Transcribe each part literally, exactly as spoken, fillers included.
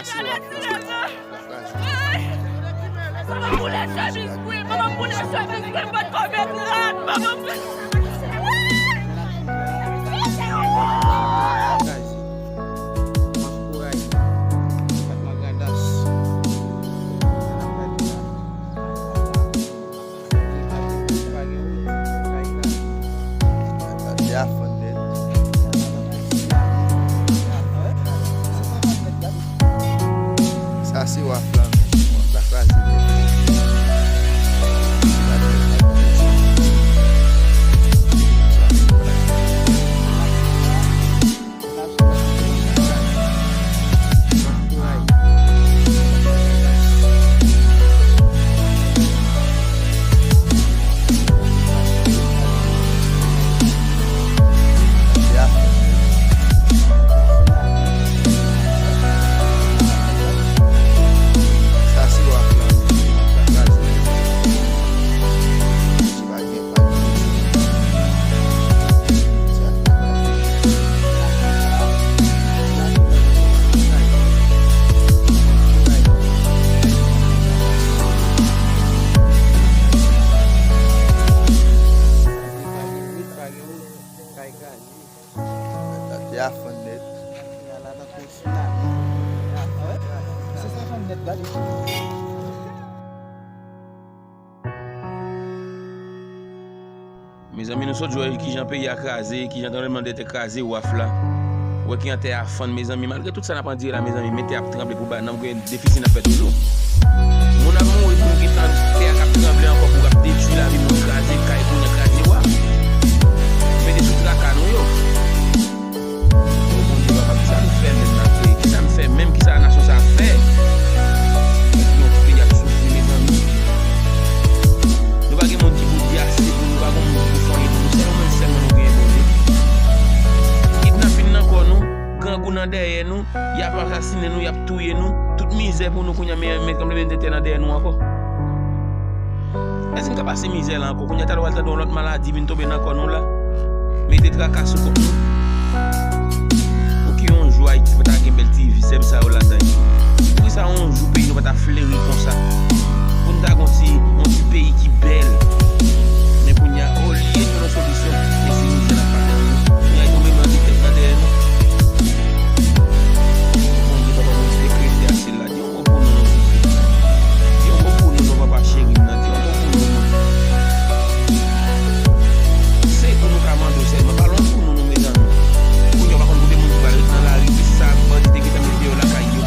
Sa va boule chemiz, wi. Manman boule chemiz, wi. Mwen pa t konn met rad. Manman boule. Sa se waf la menm. Waf la kraze nèt. Te a fann nèt. Mezanmi, nou sot jwe kijan peyi a kraze, kijan tranblemanntè kraze waf la. Ou wè kijan tè a fann, mezanmi. Malgre tout sa n ap andire la, mezanmi, men tè ap tranble pou ba nanm gen defisi n ap fè toujou. Moun ap mouri pou nou gentan tè a k ap tranble ankò, pou k ap detwi lavi moun, kraze kay, kounye a kraze waf. Mete sou traka nou yo. O Bondye papa, kisa nou fè menm n ap peye? Kisa n fè menm? Kisa nasyon sa a fè? Yon ti peyi ap soufri, mezanmi. Nou pa gen moun ki pou di ase pou nou, pa gen moun ki pou sonje pou nou. Se nou menm sèlman nou genyen, Bondye. Kidnapin nan kò nou, grangou nan dèyè nou, y ap asasinen nou, y ap touye nou. Tout mizè pou nou kounye a, men, men tranblemanntè nan dèyè nou ankò. Èske n ka pase mizè la ankò? Kounye a talè w al tande yon lòt maladi vin tonbe nan kò nou la. Mete traka sou kont nou. Pou ki yon jou Ayiti pa ta gen bèl ti vizèb sa yo ladan l? Poukisa yon jou peyi nou pa ta fleri konsa? Pou n ta gen yon ti, yon ti peyi ki bèl. Men kounye a, olye nou nan solisyon, men se mizè n ap pase. Kounye a, tonbe nan tèt nan dèyè nou. Bondye, papa, Bondye, te krete a sila. Di yon mo pou nou, non, souple. Di yon mo pou nou, non, papa cheri m nan. Di yon mo pou nou, non. Se pou nou ka mande w sèlman. Pale yon pou nou, non, mezanmi. Kounye a, w pa konn kote moun ki pral ret nan lari, ki sa bandi te gentan mete yo lakay yo.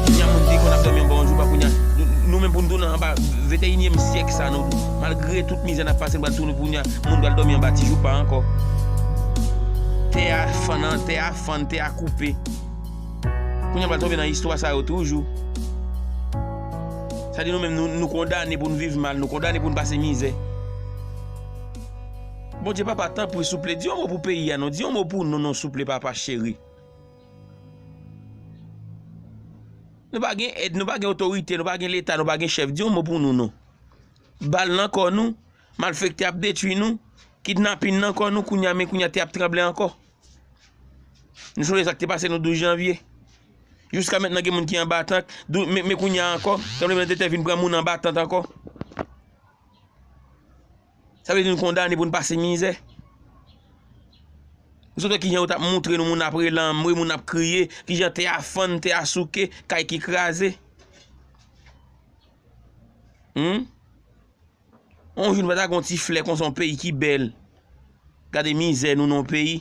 Kounye a, moun te konn ap dòmi anba yon joupa, kounye a, nou, nou menm pou nou tounen anba venteyinyèm syèk sa, nou, malgre tout mizè n ap pase, nou pral tounen kounye a, moun pral dòmi anba ti joupa ankò. Tè a fann, tè a fann, tè a koupe. Kounye a pral tonbe nan istwa sa yo toujou. Sa di nou menm nou, nou kondane pou n viv mal, nou kondane pou n pase mizè. Bondye papa, tanpri, souple, di yon mo pou peyi a non, di yon mo pou nou non, souple, papa cheri. Nou pa gen èd, nou pa gen otorite, nou pa gen leta, nou pa gen chèf, di yon mo pou nou non. Bal nan kò nou, malfektè ap detwi nou, kidnapin nan kò nou, kounye a, men kounye a tè ap tranble ankò. Nou sonje sa k te pase nou douz janvye. Jiska mentnan gen moun ki anba tant, dou-, men, men kounye a ankò, tranblemanntè vin pran moun anba tant ankò. Sa vle di nou kondane pou n pase mizè. Nou sonje kijan yo t ap moutre nou moun ap rele anmwe, moun ap kriye, kijan tè a fann, tè a souke, kay ki kraze. Humm? Yon jou nou pa ta gen yon ti flè konsa, yon peyi ki bèl. Gade mizè nou nan yon peyi.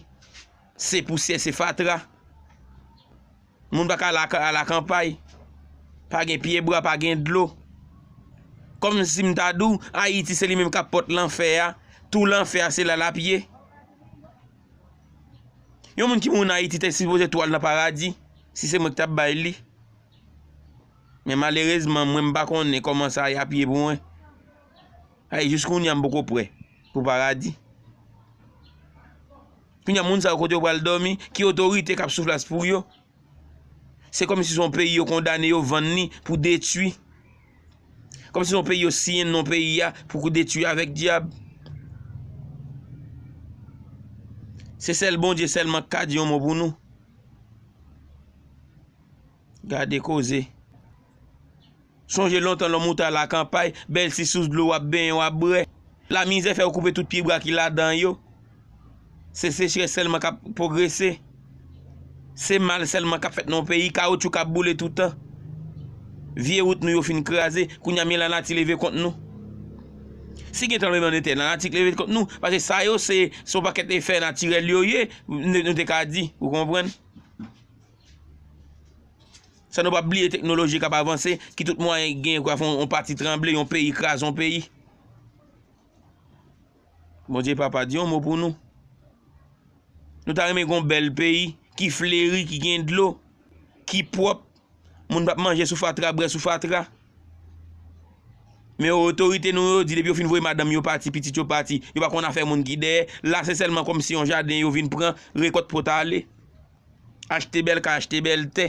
Se pousyè, se fatra. Moun pa ka al a, al akanpay. Pa gen pyebwa, pa gen dlo. Kòmsi m ta di w, Ayiti se li menm k ap pòt lanfè a. Tou lanfè a se la l ap ye. Yon moun ki mouri nan Ayiti te sipoze tou al nan paradi, si se mwen ki t ap bay li. Men malerezman, mwen m pa konnen kòman sa y ap ye pou mwen. Ay, jis kounye a m poko prè pou paradi. Kounye a moun sa yo kote yo pral dòmi, ki otorite k ap sou plas pou yo? Se kòmsi se yon peyi yo kondane, yo vann li pou detwi. Kòmsi se yon peyi yo siyen non peyi a pou kou detwi avèk dyab. Se sèl Bondye sèlman k ka di yon mo pou nou. Gade koze. Sonje lontan lòm ou ta lakanpay, bèl ti sous dlo w ap benyen, w ap bwè. Lamizè fè yo koupe tout pyebwa ki ladan yo. Se sechrès sèlman k ap pwogrese. Se mal sèlman k ap fèt nan yon peyi, kawoutchou k ap boule toutan. Vye wout nou yo fin kraze, kounye a men lanati leve kont nou. Si gen tranblemanntè, lanati k leve kont nou, paske sa yo se, se yon pakèt efè natirèl yo ye, nou, nou te ka di, ou konprann? Sa nou p ap bliye teknoloji k ap avanse, ki tout mwayen genyen pou fè yon, yon pati tranble, yon peyi kraze, yon peyi. Bondye papa, di yon mo pou nou. Nou ta renmen gen yon bèl peyi, ki fleri, ki gen dlo, ki pwòp. Moun p ap manje sou fatra, bwè sou fatra. Men otorite nou yo di depi yo fin voye madanm yo pati, pitit yo pati, yo pa konn afè moun ki dèyè. La se sèlman kòmsi yon jaden yo vin pran, rekòt pot ale. Achte bèl kay, achte bèl tè.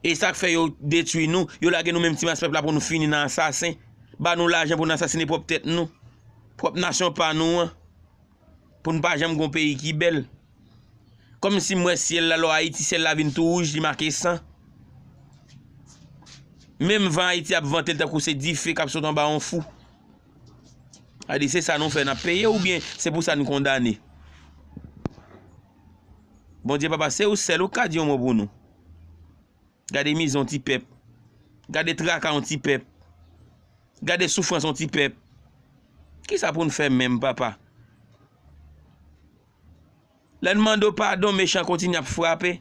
E sa k fè yo detwi nou, yo lage nou menm ti mas pèp la pou nou fini nan asasen. Ba nou lajan pou n asasine pwòp tèt nou. Pwòp nasyon pa nou an. Pou n pa janm gon peyi ki bèl. Kòmsi m wè syèl la, lò Ayiti, syèl la vin tou wouj, li make san. Menm van Ayiti ap vante l tankou se dife k ap sot anba yon fou. A di se sa nou fè n ap peye oubyen se pou sa n kondane? Bondye papa, se ou sèl ou ka di yon mo pou nou. Gade mizè yon ti pèp. Gade traka yon ti pèp. Gade soufrans yon ti pèp. Kisa pou n fè menm, papa? Lè n mande w padon, mechan kontinye ap frape.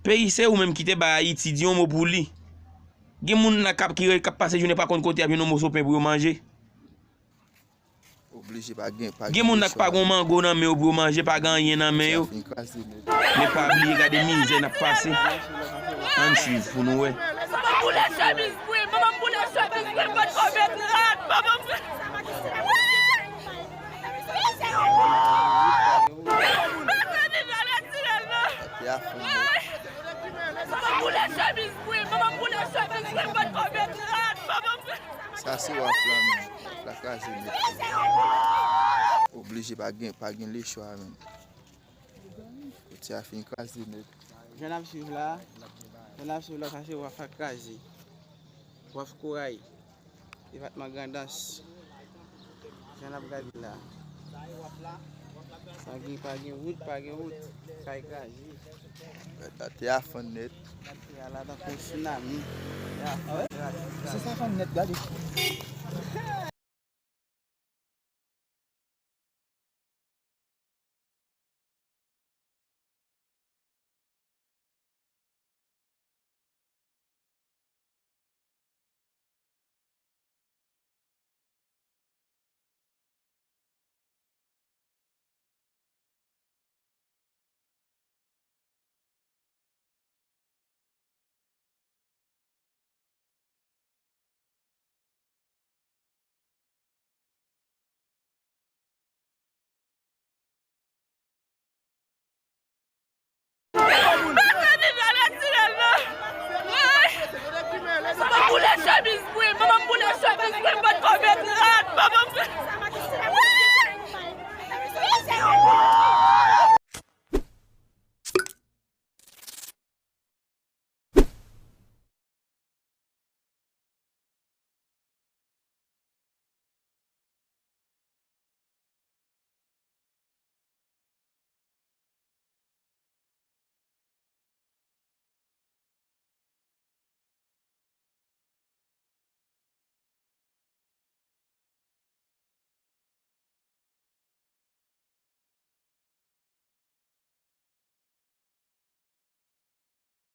Peyi se ou menm ki te bay Ayiti, di yon mo pou li. Gen moun nan k ap ki re-, k ap pase jounen pa konn kote y ap jwenn yon moso pen pou yo manje. Oblije pa gen, pa gen. Gen moun nan k pa gon mango nan men yo pou yo manje, pa gen anyen nan men yo. Men pa bliye gade mizè n ap pase. Ann swiv pou nou wè. Manman m boule chemiz mwen, manman m boule chemiz mwen, mwen konbyen trat, manman m. Manman m boule chemiz mwen, manman m boule chemiz mwen, mwen konbyen trat, manman m. Sa se waf la menm. Waf la kraze nèt. Oblije pa gen, pa gen lechwa menm. Kote a fin kraze nèt. Jan n ap swiv la, jan n ap swiv la, sa se waf la kraze. Waf Koray, depatman Grandans. Jan n ap gade la. Pa gen, pa gen wout, pa gen wout. Kay kraze. Atè a fann nèt. Atè a la tankou tsunami. Atè a fann kraze. Se sa fann nèt, gade.